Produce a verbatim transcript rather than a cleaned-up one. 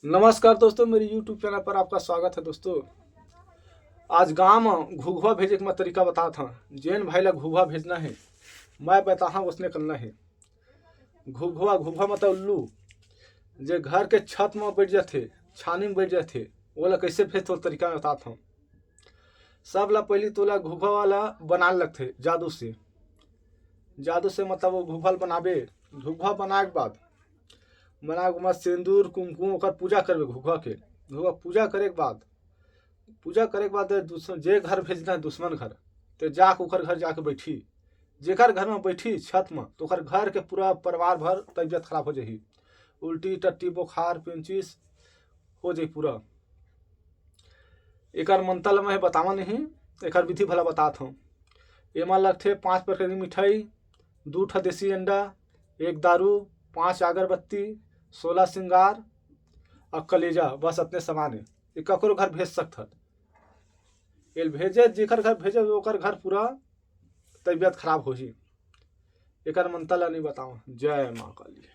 नमस्कार दोस्तों, मेरे YouTube चैनल पर आपका स्वागत है। दोस्तों, आज गांव म घुघुवा भेजे के मैं तरीका बतात हंव। जेन भाई ला घुघुवा भेजना हे, मैं बताहंव ओसने करना हे। घुघुवा, घुघुवा मतलब उल्लू, जे घर के छत म बैठ जाथे, छानी म बैठ जाथे, ओला कैसे भेजथो तरीका मैं बतात हंव। सब ला पहली तोला घुघुवा वाला बनान लगथे जादू से। जादू से मतलब वो घुघुवा ल बनाबे, घुघुवा बनाए के बाद, बनाए के बाद सिंदूर कुमकुम ओकर पूजा करबे घुघुवा के। घुघुवा पूजा करे के बाद, पूजा करे के बाद दुश्मन, जे घर भेजना है दुश्मन घर, ते जाके ओकर घर जाके बैठी। जेकर घर में बैठी छत में, तो ओकर घर के पूरा परिवार भर तबीयत खराब हो जाही। उल्टी, टट्टी, बुखार, पेंचिस हो जाही पूरा। एकर मंतर ल मैं बतावा नहीं, एकर विधि भला बतात हंव। एमा लगथे पांच प्रकार की मिठाई, दू ठा देसी अंडा, एक दारू, पांच अगरबत्ती, सोलह श्रृंगार और कलेजा। बस अतने सामान हे। ये ककरो घर भेज सकथन। एल भेजे, जेकर घर भेजे, ओकर घर पूरा तबीयत खराब होही। एकर मंतर ला नहीं बतावा। जय माँ काली।